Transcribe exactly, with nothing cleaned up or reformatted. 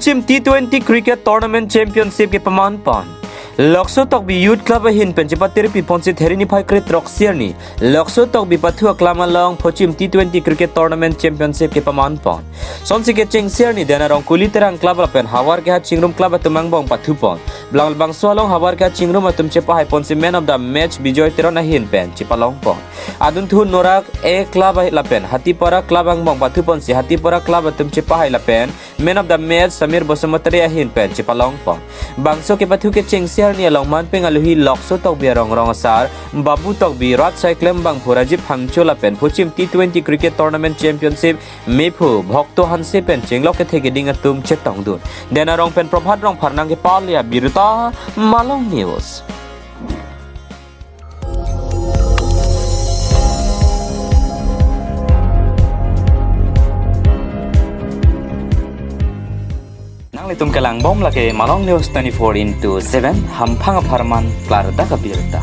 Phuchim T twenty Cricket Tournament Championship kepaman pon. Lokso Tokbi Youth Club ahin pen chepatirpi ponsi Theri niphai kre-throksi arni Lokso Tokbi pathu aklam along Phuchim T twenty Cricket Tournament Championship kepaman pon. Sonsi kechengsi arni Denarong Kuli Terang Club lapen Havar Kehat Chingrum Club atum angbong pathu pon. Blang bangso along Havar Kehat Chingrum atum chepahai ponsi man of the match Bijoy Teron ahin pen chepalong pon. Adunthu Norak A Club lapen Hatipara Club angbong pathu ponsi Hatipara Club atum chepahai lapen man of the match Samir Basumatary ahin pen chepalong pon. Bangso kepathu kechengsi arni along manpeng aluhi Lokso Tokbi arong rong asar Babu Tokbi, Rat Saiklem Bangphu, Rajib Hangcho lapen Phuchim T twenty Cricket Tournament Championship mephu Bhokto Hanse pen chenglok kethe keding atum chetongdun. Denarong pen Prabhat Rongphar nangkepale abirta, Malong News. Nanglitum kelangbom lake Malong News twenty-four into seven, hamphang apharman klardak abirta.